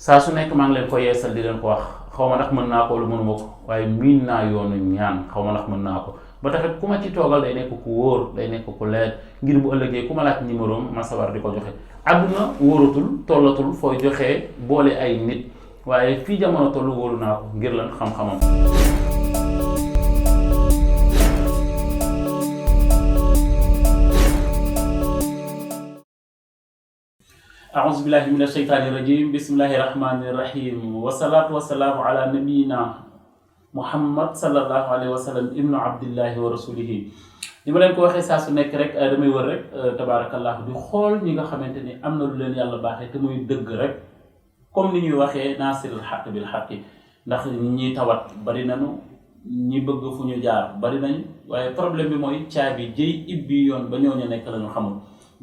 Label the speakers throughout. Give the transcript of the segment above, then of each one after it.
Speaker 1: saa su nekk maa ngi leen ko yeesal di leen ko wax xaw ma ndax mën naa ko wala mënuma ko waaye miin naa yoonu ñaan xaw ma ndax mën naa ko ba taxit ku ma ci toogal day nekk ku wóor day nekk ku leer ngir bu ëllëgee ku ma laaj numéro ma sawar di ko joxe àdduna wóoratul tollatul fooy joxee boole ay nit waaye fii jamono tollu wóolu naa ko ngir lan xam-xamam. أعوذ بالله من الشيطان الرجيم بسم الله الرحمن الرحيم والصلاة والسلام على نبينا محمد صلى الله عليه وسلم ابن عبد الله ورسوله ni ma leen ko waxee saa su nekk rek damay wër rek tabaarakallah di xool ñi nga xamante ni am na lu leen yàlla baaxee te muy dëgg rek comme ni ñuy waxee naasiril xaq bil xaqi ndax ñi tawat bari nañu ñi bëgg fu ñu jaar bari nañ waaye problème bi mooy caabi jëy ibbi yoon ba ñooñu nekk la ñu xamul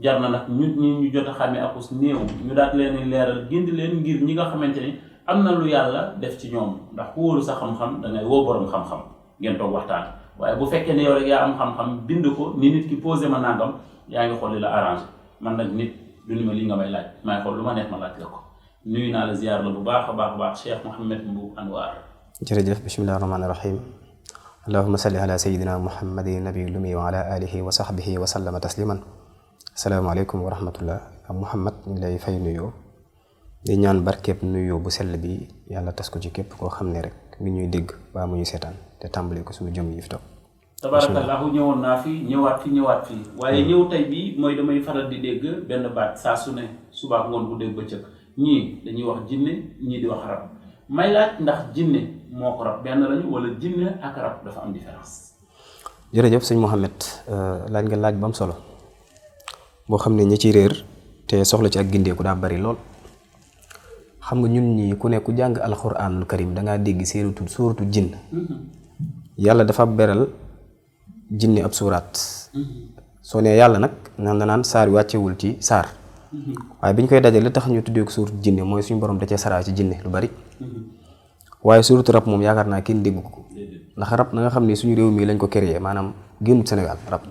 Speaker 1: jar na nag ñu jot a xàmmee akus néew ñu daat leen leeral gindi leen ngir ñi nga xamante ni am na lu yàlla def ci ñoom ndax ku wóolu sa xam-xam dangay woo borom xam-xam ngeen toog waxtaan waaye bu fekkee ne yow rek yaa am xam-xam bind ko ni nit ki posé ma nangam yaa ngi xool li la arrangé man nag nit du ni ma lii nga may laaj maay xool lu ma neex ma laaj la ko nuyu naa la ziar la bu baax a baax Cheikh Mouhamed Mboup Anwar.
Speaker 2: jërëjëf bismillahi rahmaani rahim allahumma salli ala sayyidina muhammadin nabi lumi wa ala alihi wa sahbihi wa sallama tasliman asalaamaaleykum wa rahmatullah Muhammad ñu ngi lay fay nuyoo di ñaan barkeeb nuyoo bu sell bi yàlla tas ko ci képp koo xam ne rek mi ñuy dégg waa mu ñu seetaan te tàmbale ko suñu jëm yi fi toog.
Speaker 1: tabarakallahu ñëwoon naa fi ñëwaat fi waaye ñëw tey bii mooy damay faral di dégg benn baat saa su ne suba ak ngoon bu dégg bëccëg ñii dañuy wax jinne ñii di wax rab may laaj ndax jinne moo ko rab benn lañu wala jinne ak rab dafa am différence.
Speaker 2: jërëjëf sëñ Mouhamed laaj nga laaj ba am solo. boo xam ne ñi ci réer te soxla ci ak gindeeku daa bari lool xam nga ñun ñi ku ne ku jàng alxuraanul karim dangaa dégg suuratu jinn yàlla dafa beral jinne ab suuraat soo nee yàlla nag naan saar wi wàccewul ci saar waaye bi ñu koy dajale li tax ñu tuddee ko suuratu jinne mooy suñu borom da cee saraa ci jinne lu bari waaye suuratu rab moom yaakaar naa kenn déggu ko ndax rab na nga xam ne suñu réew mi lañ ko créé maanaam génnut Sénégal rab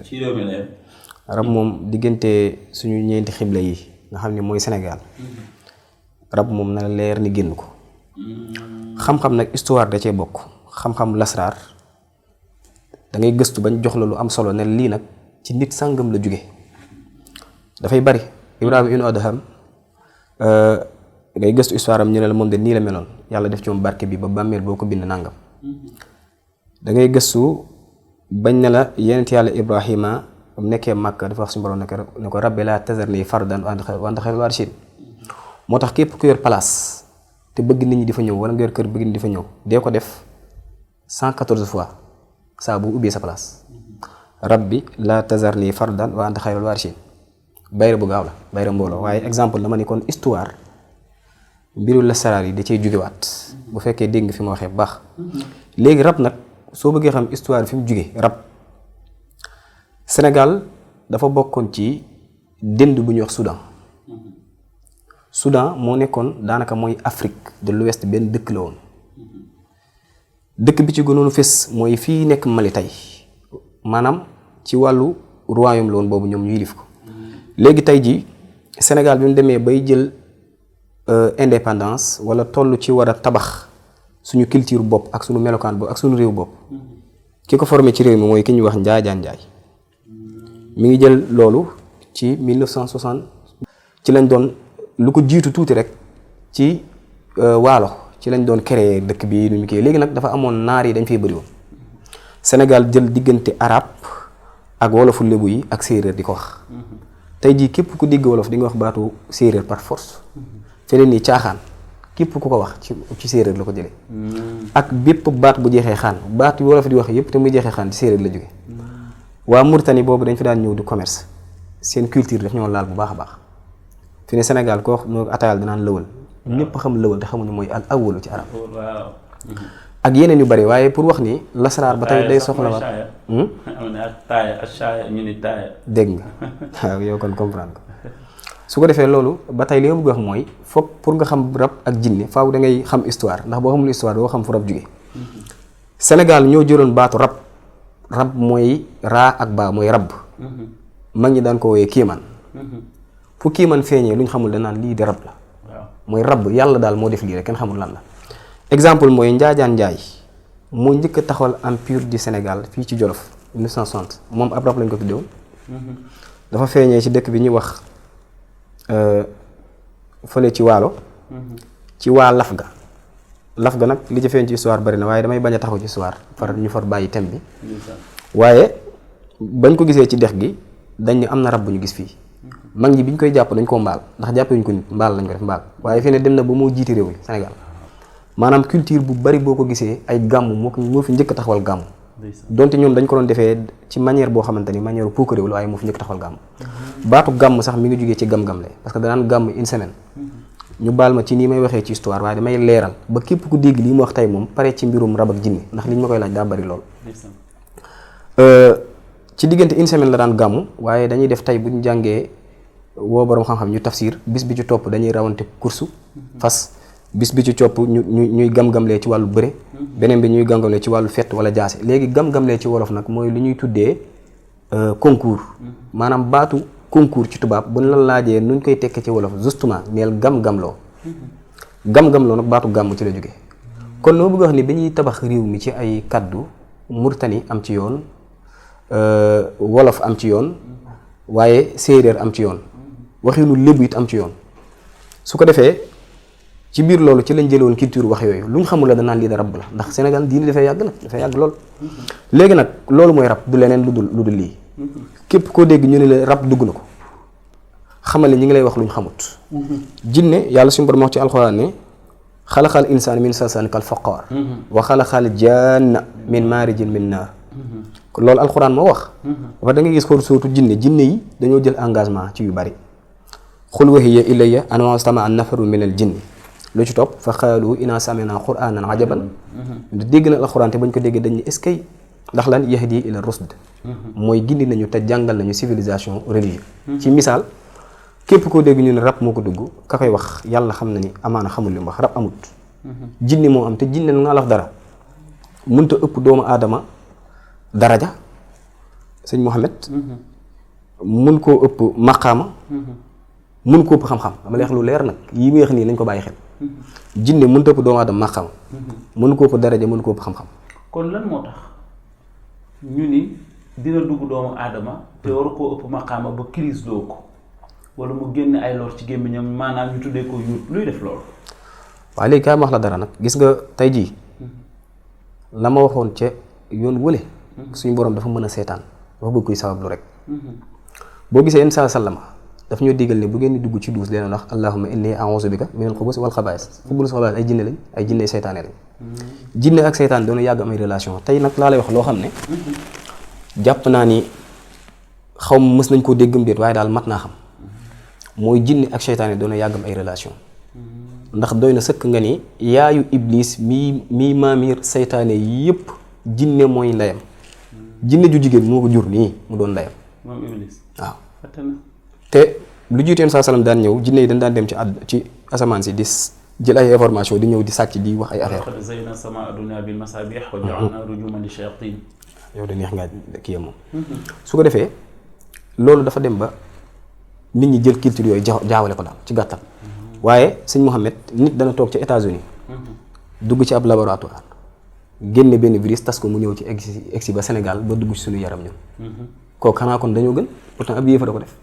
Speaker 1: ci réew mi la
Speaker 2: rab moom diggante suñu ñeenti xibla yi nga xam ne mooy Sénégal rab moom na leer ni génn ko xam-xam nag histoire da cee bokk xam-xam lasraar da ngay gëstu bañ jox la lu am solo ne lii nag ci nit sàngam la jóge dafay bari Ibrahima ibn Adham ngay gëstu histoire am ñu ne la moom de nii la meloon yàlla def ci moom barke bi ba bàmmeel boo ko bind nàngam da ngay gëstu bañ ne la yenent yàlla Ibrahima mu nekkee Màkka dafa wax suñu borom ne ko rabbi laa tazarnii fardan wa anta xayrul waarisiin moo tax képp ku yor place te bëgg nit ñi di fa ñëw wala nga yor kër bëgg nit ñi di fa ñëw dee ko def 114 fois saa bu ubbee sa place rabbi laa tazarnii fardan wa anta xayrul waarisiin bayre bu gaaw la bayre mbooloo waaye exemple dama ni kon histoire mbiru la saraar yi da cee jugewaat bu fekkee dégg nga fi ma waxee bu baax léegi rab nag soo bëggee xam histoire fi mu juge rab Sénégal dafa bokkoon ci dënd bu ñuy wax Soudan moo nekkoon daanaka mooy Afrique de l'Ouest benn dëkk la woon dëkk bi ci gënoon fés mooy fii nekk Mali tey maanaam ci wàllu royaume la woon boobu ñoom ñu yilif ko léegi tey ji Sénégal bi mu demee bay jël indépendance wala toll ci war a tabax suñu culture bopp ak suñu melokaan bopp ak suñu réew bopp ki ko formé ci réew mi mooy ki ñuy wax Njaajaan Njaay mi ngi jël loolu ci 1960 ci lañ doon lu ko jiitu tuuti rek ci waalo ci lañ doon créer dëkk bi nu ñu koy léegi nag dafa amoon naar yi dañ fay bëri woon Sénégal jël diggante arab ak wolofu lébu yi ak séeréer di ko wax tey jii képp ku dégg wolof di nga wax baatu séeréer par force feneen nii caaxaan képp ku ko wax ci séeréer la ko jëlee ak bépp baat bu jeexee xaan baat yu wolof di wax yépp te muy jeexee xaan ci séeréer la jóge waa Mauritanie boobu dañ fi daan ñëw di commerce seen culture daf ñoo laal bu baax a baax fi ne Sénégal koo wax moo ataayal danaan lëwal ñëpp xam lëwal te xamuñu mooy al awwalu ci arab ak yeneen yu bari waaye pour wax ni lasaraar ba tey day soxla waat dégg nga waaw yow kon comprendre ko su ko defee loolu ba tey li nga bëgg wax mooy foog pour nga xam rab ak jinne faaw da ngay xam histoire ndax boo xamul histoire doo xam fu rab jóge Sénégal ñoo jëloon baatu rab mooy raa ak baa mooy rab mag ñi daan ko wooyee kiiman fu kiiman feeñee lu ñu xamul danaan lii de rab la mooy rab yàlla daal moo def lii rek kenn xamul lan la. exemple mooy Njaajaan Njaay moo njëkk a taxawal empire du Sénégal fii ci Jolof 1960 moom ab rab lañ ko tuddee woon. dafa feeñee ci dëkk bi ñuy wax fële ci waalo. ci waa laf ga nag li ci feeñ ci histoire bari na waaye damay bañ a taxaw ci histoire ñu far bàyyi thème bi. waaye bañ ko gisee ci dex gi dañ ne am na rab bu ñu gis fii. mag ñi bi ñu koy jàpp dañ koo mbaal ndax jàppewuñ ko nit mbaal lañ ko def mbaal waaye fii ne dem na ba moo jiiti réew mi Sénégal maanaam culture bu bari boo ko gisee ay gàmm moo fi njëkk a taxawal gàmm. donte ñoom dañ ko doon defee ci manière boo xamante ni manière puuk réew la waaye moo fi njëkk a taxawal gàmm. baatu gàmm sax mi ngi jógee ci gam-gam le parce que danaan gàmm une semaine. ñu baal ma ci nii may waxee ci histoire waaye damay leeral ba képp ku dégg lii ma wax tey moom pare ci mbirum rab ak jinne ndax liñ ma koy laaj daa bari lool. ci diggante une semaine la daan gàmm waaye dañuy def tey bu ñu jàngee woo borom xam-xam ñu tafsir bis bi ci topp dañuy rawante kursu fas bis bi ci topp ñuy gam-gamlee ci wàllu bëre beneen bi ñuy gam-gamlee ci wàllu fett wala jaase léegi gam-gamlee ci wolof nag mooy lu ñuy tuddee concours maanaam baatu concours ci tubaab bu ñu la laajee nuñ koy tekkee ci wolof justement neel gam-gamloo gam-gamloo nag baatu gàmm ci la jógee kon noo bëgg wax ni dañuy tabax réew mi ci ay kaddu murtani am ci yoon wolof am ci yoon waaye séeréer am ci yoon waxinu lébu it am ci yoon su ko defee ci biir loolu ci lañ jëlewoon culture wax yooyu lu ñu xamul la danaan lii da rab la ndax Sénégal diine dafay yàgg nag dafay yàgg lool léegi nag loolu mooy rab du leneen lu dul lii képp koo dégg ñu ne la rab dugg na ko xamal ne ñi ngi lay wax lu ñu xamut jinne yàlla suñu borom wax ci alxuraan ne xalaxal insaan min salsaalin kal faqaar wa xalaxal janna min maarijin min naar loolu alxuraan moo wax dafa da nga gis xool sootu jinne yi dañoo jël engagement ci yu bari xul wahiya ilayya an wastama an nafaru min al jinni lu ci topp fa xaalu inaa samina qur'anan ajaban dégg na alxuraan te bañ ko déggee dañ ne est-ce que ndax lan yahdi ila rusd mooy gindi nañu te jàngal nañu civilisation religieuse ci misaal képp koo dégg ñu ne rab moo ko dugg ka koy wax yàlla xam na ni amaana xamul li mu wax rab amut jinne moo am te jinne nga la wax dara mënta ëpp doomu aadama daraja sëñ Mohamed mun koo ëpp maqaama mun koo ëpp xam-xam dama lay wax lu leer nag yi muy wax nii nañ ko bàyyi xel jinne mënta ëpp doomu aadama maqaama mun koo ëpp daraja mun koo ëpp xam-xam
Speaker 1: kon lan moo tax ñu ni dina dugg doomu aadama te waru koo ëpp maqaama ba crise doo ko wala mu génn ay lor ci gémmiñam maanaam ñu tuddee ko yuut luy def loolu
Speaker 2: waaw léegi kaay ma wax la dara nag gis nga tey jii la ma waxoon ca yoon wële suñu borom dafa mën a seetaan dafa bëgg kuy sabablu rek boo gisee yenn saa sallama daf ñoo digal ne bu ngeen di dugg ci duus leen wax allahumma inni a'udhu bika minal xubusi wal xabaa'is xubusi xabaa'is ay jinne lañ ay jinne seytaane lañ jinne ak seytaan doona yàgg am ay relation tey nag laa lay wax loo xam ne jàpp naa ni xaw ma mës nañ koo déggam déet waaye daal mat naa xam mooy jinne ak seytaane doona yàgg am ay relation ndax doy na sëkk nga ni yaayu iblis mii maamir seytaane yépp jinne mooy ndeyam jinne ju jigéen moo ko jur nii mu doon ndeyam
Speaker 1: moom iblis
Speaker 2: waaw te lu jiiteen saa salaam daan ñëw jinne yi dañ daan dem ci asamaan si di jël ay information di ñëw di sàcc di wax ay affaire
Speaker 1: zayyana samaa dunya bil masaabih wa ja'alna rujuman li shayatin
Speaker 2: yow da neex nga kii moom su ko defee loolu dafa dem ba nit ñi jël culture yooyu jaawale ko daal ci gàttal waaye sëñ Mohamed nit dana toog ci États-Unis dugg ci ab laboratoire génne benn virus tas ko mu ñëw ci egsi ba Sénégal ba dugg ci suñu yaram ñun kooku xanaa kon dañoo gën pourtant ab yéefa da ko def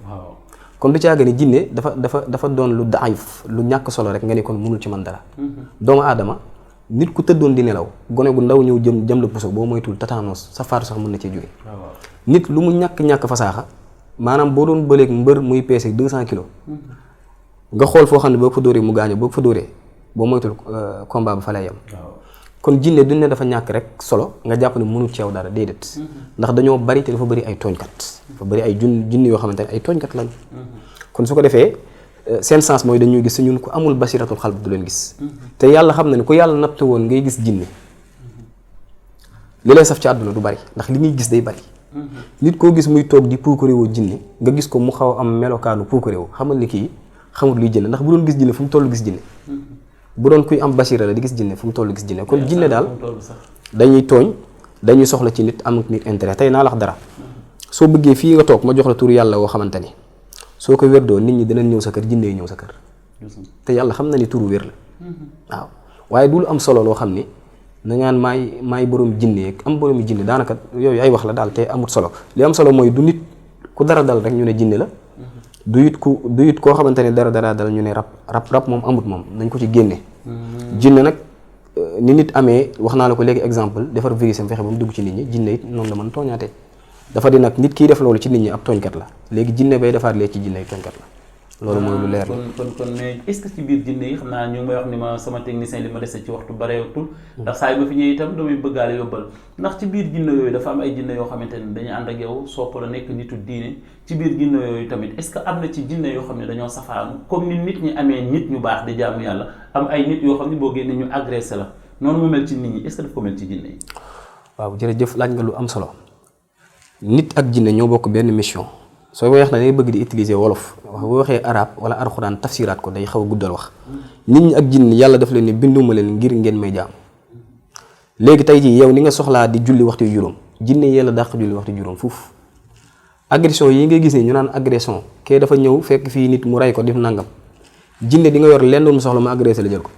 Speaker 2: kon du caaga ni jinne dafa doon lu daayif lu ñàkk solo rek nga ni kon mënul ci man dara doomu aadama nit ku tëddoon di nelaw gone gu ndaw ñëw jëm la puso boo moytul tétanos sa faatu sax mën na cee jóge nit lu mu ñàkk fasaaxa maanaam boo doon bëleeg mbër muy peese 200 kilos nga xool foo xam ne boo ko fa dóoree mu gaaño boo ko fa dóoree boo moytul combat ba fa lay yem kon jinne duñ ne dafa ñàkk rek solo nga jàpp ne mënul ci yow dara déedéet ndax dañoo bari te dafa bari ay tooñkat dafa bari ay jinne yoo xamante ne ay tooñkat lañ kon su ko defee seen sens mooy dañuy gis ñun ku amul basiratul xalb du leen gis te yàlla xam na ne ku yàlla natt woon ngay gis jinne li lay saf ci àdduna du bari ndax li muy gis day bari nit koo gis muy toog di puukaréewoo jinne nga gis ko mu xaw am melokaanu puukaréew xamal ni kii xamul luy jinne ndax bu doon gis jinne fu mu toll gis jinne bu doon kuy am basira la di gis jinne fu mu toll gis jinne kon jinne daal dañuy tooñ dañuy soxla ci nit am ak nit intérêt tey naa la wax dara soo bëggee fii nga toog ma jox la tur yàlla woo xamante ni soo ko wérdoo nit ñi dinañ ñëw sa kër jinne yi ñëw sa kër te yàlla xam na ni turu wér la waaw waaye du lu am solo loo xam ni na ngaan maay borom jinne am borom jinne daanaka yooyu ay wax la daal te amut solo li am solo mooy du nit ku dara dal rek ñu ne jinne la du it koo xamante ne dara dal ñu ne rab moom amut moom nañ ko ci génne jinne nag ni nit amee wax naa la ko léegi exemple defar virus am fexe ba mu dugg ci nit ñi jinne it noonu la mën tooñaatee dafa di nag nit kiy def loolu ci nit ñi ab tooñkat la léegi jinne bay defaat lee ci jinne yi tooñkat la loolu mooy lu leer la
Speaker 1: kon mais est-ce que ci biir jinne yi xam naa ñu ngi may wax ni ma sama technicien li ma dese ci waxtu bareetul ndax saa yu ma fi ñëwee itam damay bëggaale yóbbal ndax ci biir jinne yooyu dafa am ay jinne yoo xamante ne dañuy ànd ak yow sopp la nekk nitu diine ci biir jinne yooyu tamit est-ce que am na ci jinne yoo xam ne dañoo safaanu comme ni nit ñi amee nit ñu baax di jaamu yàlla am ay nit yoo xam ne boo génnee ñu agressé la noonu mu mel ci nit ñi est-ce que daf ko mel ci jinne yi
Speaker 2: waaw jërëjëf laaj nga lu am solo nit ak jinne ñoo bokk benn mission soo wax na day bëgg di utiliser wolof wax boo waxee arab wala alxuraan tafsiraat ko day xaw a guddal wax nit ñi ak jinne yàlla daf leen ne binduma leen ngir ngeen may jaam léegi tey jii yow ni nga soxlaa di julli waxtu yu juróom jinne yee la dàq julli waxtu juróom fuuf agression yi ngay gis ne ñu naan agression kee dafa ñëw fekk fii nit mu rey ko def nangam jinne di nga yor lenn mu soxla mu agressé la jël ko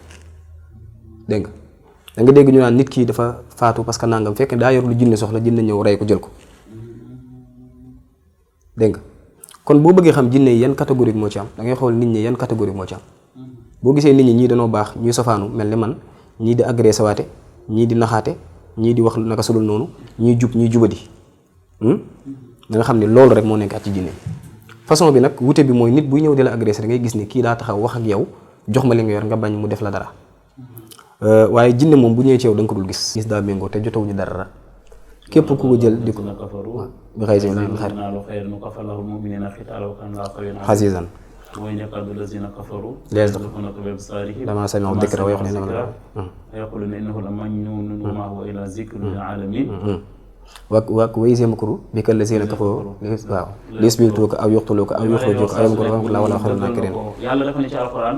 Speaker 2: dégg nga da nga dégg ñu naan nit kii dafa faatu parce que nangam fekk daa yor lu jinne soxla jinne ñëw rey ko jël ko dégg nga kon boo bëggee xam jinne yi yan catégorie moo ci am da ngay xool nit ñi yan catégorie moo ci am boo gisee nit ñi ñii dañoo baax ñuy safaanu mel ni man ñii di agressé waate ñii di naxaate ñii di wax naka sulul noonu ñuy jub ñuy jubadi da nga xam ne loolu rek moo nekk at ci jinne façon bi nag wute bi mooy nit buy ñëw di la agressé da ngay gis ni kii daa taxaw wax ak yow jox ma li nga yor nga bañ mu def la dara waaye jinne moom bu ñëwee ci yow da nga ko dul gis daa méngoo te jotewuñu dara képp ku ko jël di ko bi xëy seen bi xasiisan damaa sami'u dikra wa
Speaker 1: yaquluna innahu la majnun wa ma huwa illa zikrun lil alamin
Speaker 2: wa iz yamkuru bika allaziina kafaru waaw liyusbituuka aw yuqtuluuka aw yuxrijuuka aw yamkuruuna wallaahu xayrul maakiriin
Speaker 1: yàlla dafa ne ci alquran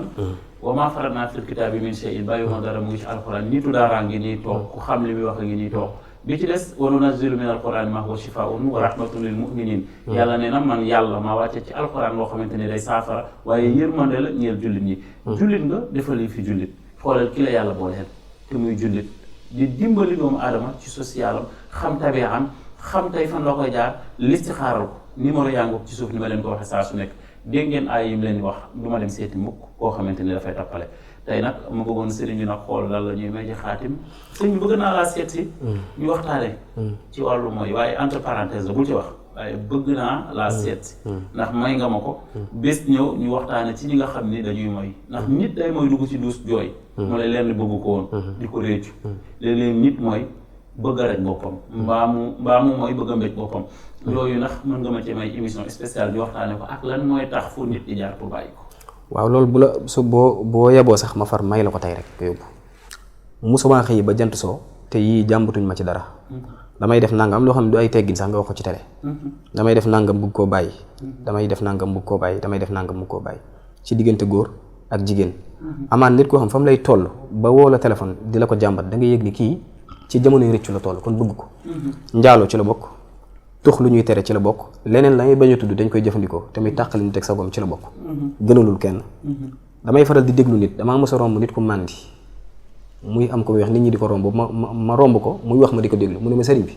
Speaker 1: wa maa faratnaa fil kitaabi min shay'in bàyyiwuma dara mu ngi ci alquran nitu daaraa ngi nii toog ku xam li muy wax ngi nii toog bi ci des wa nunazzilu min alquran ma huwa shifaa'un wa rahmatun lil mu'minin yàlla nee na man yàlla maa wàcce ci alquran loo xamante ne day saafara waaye yërmande la ñeel jullit ñi jullit nga defal yi fi jullit xoolal ki la yàlla booleel te muy jullit di dimbali doomu aadama ci social am xam tabi'am xam tey fan la koy jaar listixaaral ko numéro yaa ngi ci suuf ni ma leen ko waxee saa su nekk dégg ngeen ay yim leen wax du ma dem seeti mukk koo xamante ni dafay tappale tey nag ma bëggoon sëriñ bi nag xool dal la ñuy may ci xaatim sëriñ bi bëgg naa laa seet si ñu waxtaane ci wàllu mooy waaye entre parenthèse la bul ci wax waaye bëgg naa laa seet si ndax may nga ma ko bés ñëw ñu waxtaane ci ñi nga xam ni dañuy mooy ndax nit day mooy dugg ci duus jooy mu lay leen bëgg ko woon di ko réccu léeg-léeg nit mooy bëgg a rek boppam mbaa mu mooy bëgg a mbéj boppam yooyu ndax mën nga ma ci may émission spéciale bi waxtaane ko ak lan mooy tax fu nit di jaar pour bàyyi ko
Speaker 2: waaw loolu bu la su boo yeboo sax ma far may la ko tey rek ko yóbbu musuma xëy ba jant soo te yii jàmbatuñ ma ci dara damay def nangam loo xam ne du ay teggin sax nga wax ko ci télé damay def nangam bëgg koo bàyyi damay def nangam bëgg koo bàyyi damay def nangam bëgg koo bàyyi ci diggante góor ak jigéen amaan nit koo xam fa mu lay toll ba woo la téléphone di la ko jàmbat da nga yëg ni kii ci jamonoy rëccu la toll kon bëgg ko njaaloo ci la bokk tux lu ñuy tere ci la bokk leneen la ngay bañ a tudd dañ koy jëfandikoo tamit tàqali nit ak sagom ci la bokk gënalul kenn damay faral di déglu nit damaa mos a romb nit ku màndi muy am ko muy wax nit ñi di ko romb ma romb ko muy wax ma di ko déglu mu ne ma sëriñ bi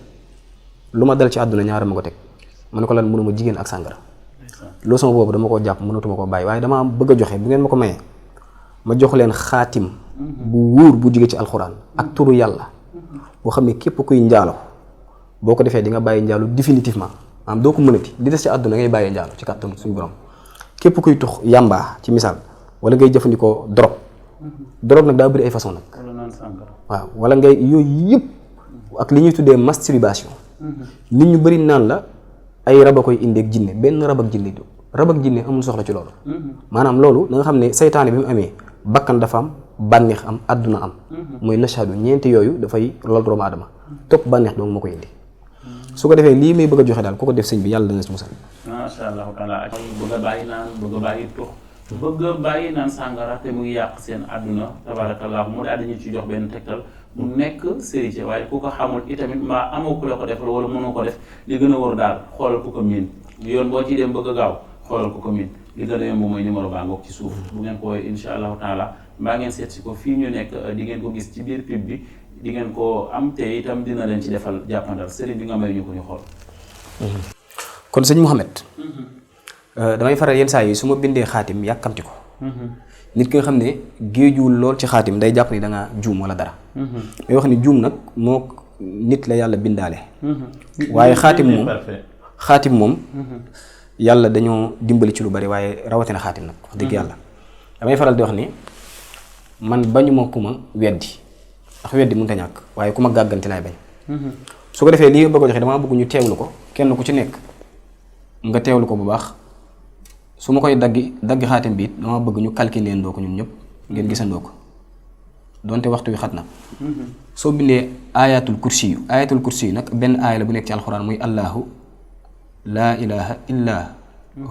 Speaker 2: lu ma dal ci àdduna ñaara ma ko teg ma ne ko lan mënu ma jigéen ak sàngara leçon boobu dama koo jàpp mënatuma koo bàyyi waaye dama bëgg a joxe bu ngeen ma ko mayee ma jox leen xaatim bu wóor bu jóge ci alxuraan ak turu yàlla boo xam ne képp kuy njaalo boo ko defee di nga bàyyi njaalo définitivement maanaam doo ko mënati li des ci àdduna ngay bàyyi njaalo ci kàttan suñu borom képp kuy tux yàmbaa ci misaal wala ngay jëfandikoo drogue nag daa bëri ay façon nag waaw wala ngay yooyu yëpp ak li ñuy tuddee masturbation nit ñu bëri naan la ay rab a koy indi ak jinne benn rab ak jinne rab ak jinne amul soxla ci loolu maanaam loolu da nga xam ne saytaane bi mu amee bakkan dafa am bànneex am àdduna am mooy nashadu ñeenti yooyu dafay lool doomu aadama topp bànneex donc moo koy indi su ko defee lii may bëgg a joxe daal ku ko def sëñ bi yàlla dana ci musal
Speaker 1: macha allah taala bëgg a bàyyi naan bëgg a bàyyi tux bëgg a bàyyi naan sàngara te mu ngi yàq seen àdduna tabarakallah mu daal dañu ci jox benn tegtal mu nekk sérité waaye ku ko xamul itamit mbaa amoo ku la ko def wala mënoo ko def li gën a wóor daal xoolal ku ko miin yoon boo ciy dem bëgg a gaaw xoolal ku ko miin li gën a yomb mooy numéro baa ngoog ci suuf bu ngeen ko woowee incha allahu taala mbaa ngeen seet si ko fii ñu nekk di ngeen ko gis ci biir pub bi di ngeen ko am te itam dina leen ci defal jàppandal sëriñ bi nga may ñu ko ñu xool.
Speaker 2: kon sëñ Mouhamed. damay faral yenn saa yi su ma bindee xaatim yàkkamti ko. nit ki nga xam ne géejuwul lool ci xaatim day jàpp ni da ngaa juum wala dara. may wax ni juum nag moo nit la yàlla bindaale. waaye xaatim moom yàlla dañoo dimbali ci lu bari waaye rawatina xaatim nag wax dëgg yàlla. damay faral di wax ni man bañu ma ku ma weddi ndax weddi mënut a ñàkk waaye ku ma gàgganti laay bañ. su ko defee lii bëgg a joxe damaa bëgg ñu teewlu ko kenn ku ci nekk nga teewlu ko bu baax su ma koy daggi xaatim bi it dama bëgg ñu calculer ndoo ko ñun ñëpp ngeen gisandoo ko donte waxtu wi xat na. soo bindee ayatul kursi yu nag benn aaya la bu nekk ci alxuraan muy allahu laa ilaha illa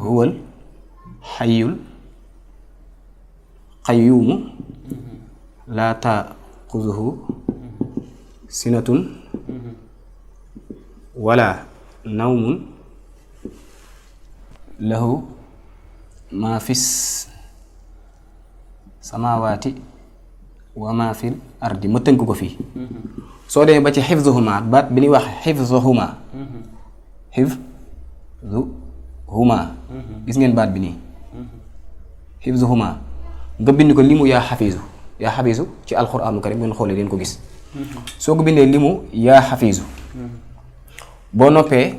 Speaker 2: huwal xayyul qayyuumu laa taaxuzuhu sinatun wala nawmun lahu maa fis samaawaati wa maa fil ardi ma tënk ko fii. soo demee ba ci xifzuhuma baat bi ñuy wax xifzuhuma gis ngeen baat bi nii xifzuhuma nga bind ko limu yaa xafiisu ci alxuraanu karim ngeen xoolee leen ko gis. soo ko bindee limu yaa xafiisu boo noppee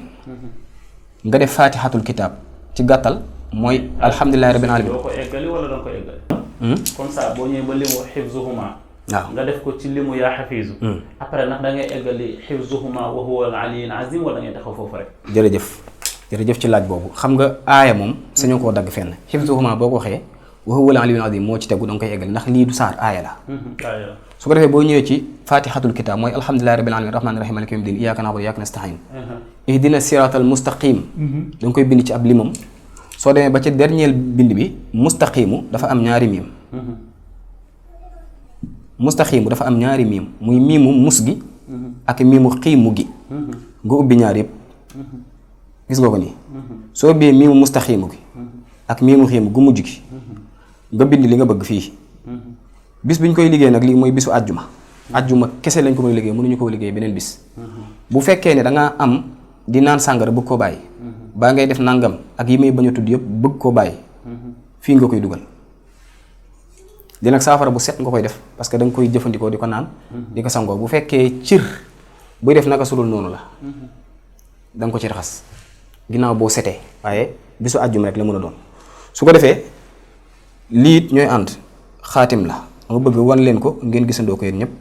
Speaker 2: nga def faatixatul kitaab ci gàttal mooy alhamdulillahi rabbil alamin.
Speaker 1: doo ko eggali wala doo ko eggali. comme ça boo ñëwee ba limu xifzuhuma
Speaker 2: waaw
Speaker 1: nga def ko ci limu yaa xafiisu. après nag da ngay eggali xifzuhuma wa huwa al aliyyul azim wala ngay taxaw foofu rek. jërëjëf ci laaj boobu xam nga aaya moom sañoo koo dagg fenn xifzuhuma boo ko waxee wa huwa al aliyyul azim moo ci tegu da nga koy eggali ndax lii du saar aaya la. su ko defee boo ñëwee ci faatixatul kitaab mooy alhamdulillahi rabbil alamin rahmaani rahim maliki yawmi din iyyaka na'budu wa iyyaka nasta'in ihdina siratal mustaqim da nga koy bind ci ab limam. soo demee ba ci dernier bind bi mustaqimu dafa am ñaari miim. mustaqimu dafa am ñaari miim muy miimu mus gi ak miimu xiimu gi nga ubbi ñaar yëpp gis nga ko nii. soo ubbee miimu mustaqimu gi ak miimu xiimu gu mujj gi nga bind li nga bëgg fii. bis bi ñu koy liggéey nag lii mooy bisu àjjuma kese lañ ko mën a liggéey mënuñu koo liggéey beneen bis. bu fekkee ne da ngaa am di naan sàngara bëgg koo bàyyi. baa ngay def nangam ak yi may bañ a tudd yëpp bëgg koo bàyyi. fii nga koy dugal. di nag saafara bu set nga koy def parce que da nga koy jëfandikoo di ko naan. di ko sangoo bu fekkee cër buy def naka sulul noonu la. da nga ko ci raxas ginnaaw boo setee waaye bisu àjjuma rek la mën a doon. su ko defee liit ñooy ànd xaatim la ma bëgg wan leen ko ngeen gisandoo ko yéen ñëpp.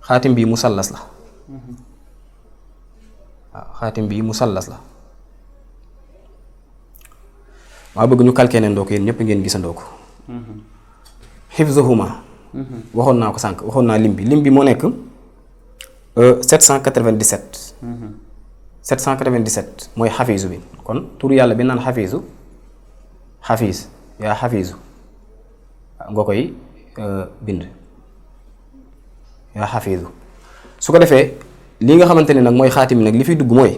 Speaker 1: xaatim bii musallas la. waaw xaatim bii musallas la maa bëgg ñu calqué neen doo ko yéen ñëpp ngeen gisandoo ko. xifzuhuma waxoon naa ko sànq waxoon naa lim bi moo nekk 797. 797 mooy xafiisu bi kon tur yàlla bi naan xafiis yaa xafiisu nga koy bind yaa xafiisu. su ko defee li nga xamante ne nag mooy xaatim nag li fiy dugg mooy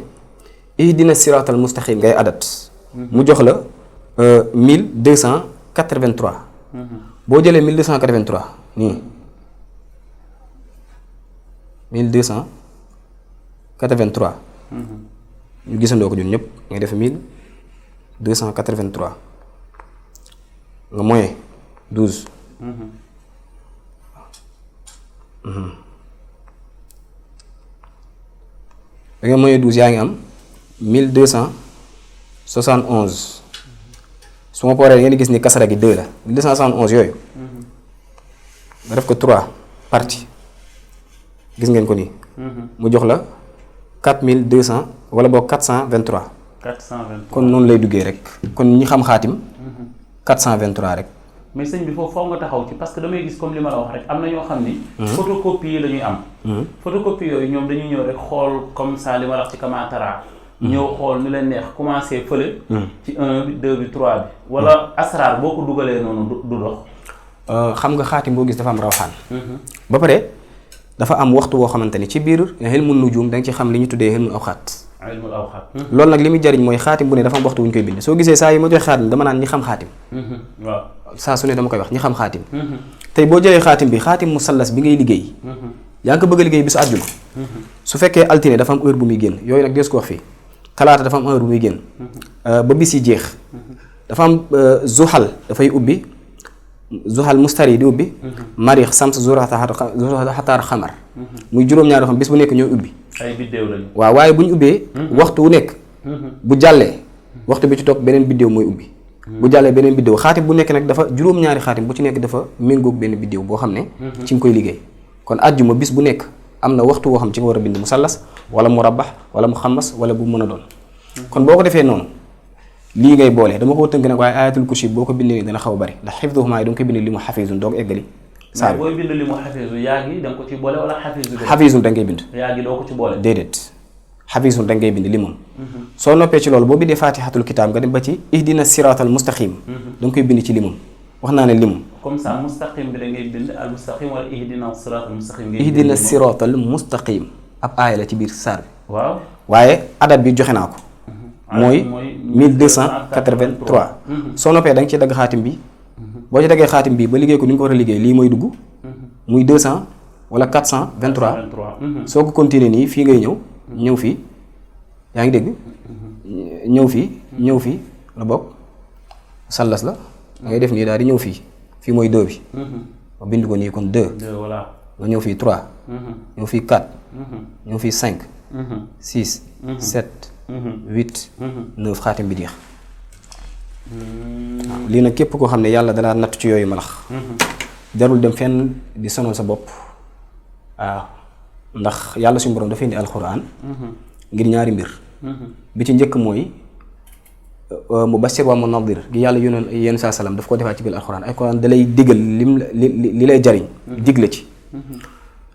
Speaker 1: ihdina siraatal mustaqim ngay adat mu jox la 1283. boo jëlee 1283 nii 1283 ñu gisandoo ko ñun ñëpp ngay def 1283 nga moyen 12. da nga moyen 12 yaa ngi am 1271 su ma paree ngeen gis ni kasara gi 2 la 1271 yooyu nga def ko 3 parties gis ngeen ko nii. mu jox la 4200 wala boog 423. 423
Speaker 2: kon noonu lay duggee rek kon ñi xam xaatim 423 rek.
Speaker 1: mais sëñ bi foofu nga taxaw ci parce que damay gis comme li ma la wax rek am na ñoo xam ni. photocopie yi la ñuy am. photocopie yooyu ñoom dañuy ñëw rek xool comme ça li ma la wax ci Kamatara. ñëw xool ni leen neex commencé fële. ci 1 bi 2 bi 3 bi. wala asraar boo ko dugalee noonu du dox.
Speaker 2: xam nga xaatim boo gis dafa am rawxaan. ba pare dafa am waxtu boo xamante ni ci biir ilmu nujum da nga ci xam li ñu tuddee ilmu awxaat.
Speaker 1: ilmul awqaat.
Speaker 2: loolu nag li muy jariñ mooy xaatim bu ne dafa am waxtu wu ñu koy bind soo gisee saa yi ma joxe xaatim dama naan ñi xam xaatim.
Speaker 1: waaw
Speaker 2: saa su ne dama koy wax ñi xam xaatim. tey boo jëlee xaatim bi xaatim musallas bi ngay liggéey. yaa ngi ko bëgg a liggéey bisu àjjuma. su fekkee altine dafa am heure bu muy génn yooyu nag dees ko wax fii talaata dafa am heure bu muy génn. ba bis yi jeex. dafa am zuxal dafay ubbi zuxal mustari di ubbi. marix sams zura xataar xamar. muy juróom-ñaari xam bis bu nekk ñooy ubbi.
Speaker 1: ay biddéew lañu.
Speaker 2: waaw waaye bu ñu ubbee. waxtu wu nekk. bu jàllee waxtu bi ci topp beneen biddéew mooy ubbi. bu jàllee beneen biddéew xaatim bu nekk nag dafa juróom-ñaari xaatim bu ci nekk dafa méngoog benn biddéew boo xam ne. ci nga koy liggéey kon àjjuma bis bu nekk am na waxtu woo xam ci nga war a bind musallas wala murabbax wala muxammas wala bu mën a doon. kon boo ko defee noonu lii ngay boole dama ko tënk nag waaye ayatul kursi boo ko bindee nii dana xaw a bari ndax xifduhumaa yi da nga koy bind li mu xafiisun doog eggali. saa
Speaker 1: mais booy bind li mu xafiisu yaa gi da nga ko ci boole wala xafiisu.
Speaker 2: xafiisun da ngay bind.
Speaker 1: yaa gi doo ko ci boole.
Speaker 2: déedéet xafiisun da ngay bind li moom. soo noppee ci loolu boo bindee faatihatul kitaab nga dem ba ci ihdina siraatal mustaqim da nga koy bind ci limum wax naa ne limum.
Speaker 1: comme ça mustaqim bi da ngay bind al mustaqim wala ihdina siraatal mustaqim.
Speaker 2: ihdina siraatal mustaqim ab aaya la ci biir saar bi.
Speaker 1: waaw
Speaker 2: waaye adat bi joxe naa ko. mooy 1283. soo noppee da nga ci dagg xaatim bi. boo ci daggee xaatim bi ba liggéey ko ni nga ko war a liggéey lii mooy dugg. muy 200 wala 423. soo ko continuer nii fii ngay ñëw fii yaa ngi dégg. ñëw fii la bokk sallas la. da ngay def nii daal di ñëw fii mooy 2 bi. ma bind ko nii kon 2.
Speaker 1: voilà
Speaker 2: nga ñëw fii 3. ñëw fii 4. ñëw fii 5. 6. 7. 8. 9 xaatim bi jeex. waaw lii nag képp koo xam ne yàlla dalaa natt ci yooyu malax. jarul dem fenn di sonal sa bopp. waaw ndax yàlla suñu borom dafa indi alxuraan. ngir ñaari mbir. bi ci njëkk mooy mubashir wa munaddir gi yàlla yónnee saa salaam daf ko defaat ci biir alxuraan alxuraan da lay digal li lay jariñ. dig la ci.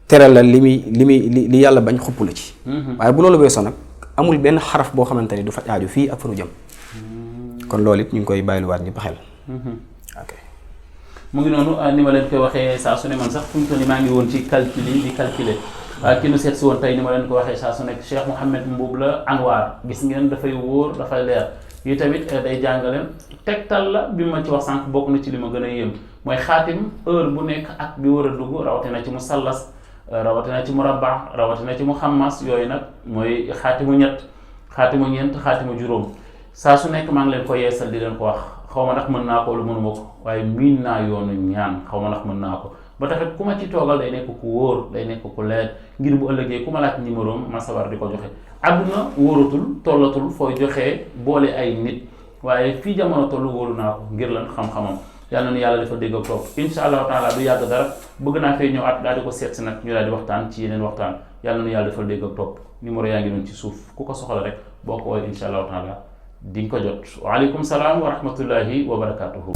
Speaker 2: teral la li yàlla bañ xupp la ci. waaye bu loolu weesoo nag amul benn xaraf boo xamante ni du fa aaju fii ak fa nu jëm. kon loolu it ñu ngi koy bàyyiluwaat ñëpp xel. ok
Speaker 1: mu ngi noonu ni ma leen koy waxee saa su ne man sax fu mu toll nii maa ngi woon ci calcul yi di calculer ki nu seet si woon tey ni ma leen ko waxee saa su nekk Cheikh Mouhamed Mboup la Anwar gis ngeen dafay wóor dafay leer yi tamit day jàngale tegtal la bi ma ci wax sànq bokk na ci li ma gën a yéem mooy xaatim heure bu nekk ak bi war a dugg rawatina ci musallas rawatina ci murabba rawatina ci muxammas yooyu nag mooy xaatimu ñett xaatimu ñeent xaatimu juróom saa su nekk maa ngi leen ko yeesal di leen ko wax xaw ma ndax mën naa ko lu mënuma ko waaye miin naa yoonu ñaan xaw ma ndax mën naa ko ba taxit ku ma ci toogal day nekk ku wóor day nekk ku leer ngir bu ëllëgee ku ma laaj numéro ma sawar di ko joxe àdduna wóoratul tollatul fooy joxee boole ay nit waaye fii jamono tollu wóoru naa ko ngir lan xam-xamam yàlla na yàlla dafa dégg ak toog insha allahu taala du yàgg dara bëgg naa fay ñëw at daal di ko seet si nag ñu daal di waxtaan ci yeneen waxtaan yàlla na yàlla dafa dégg ak toog numéro yaa ngi noonu ci suuf ku ko soxla rek boo ko woowee insha allahu taala di nga ko jot waaleykum salaam wa rahmatullahi wa barakatuhu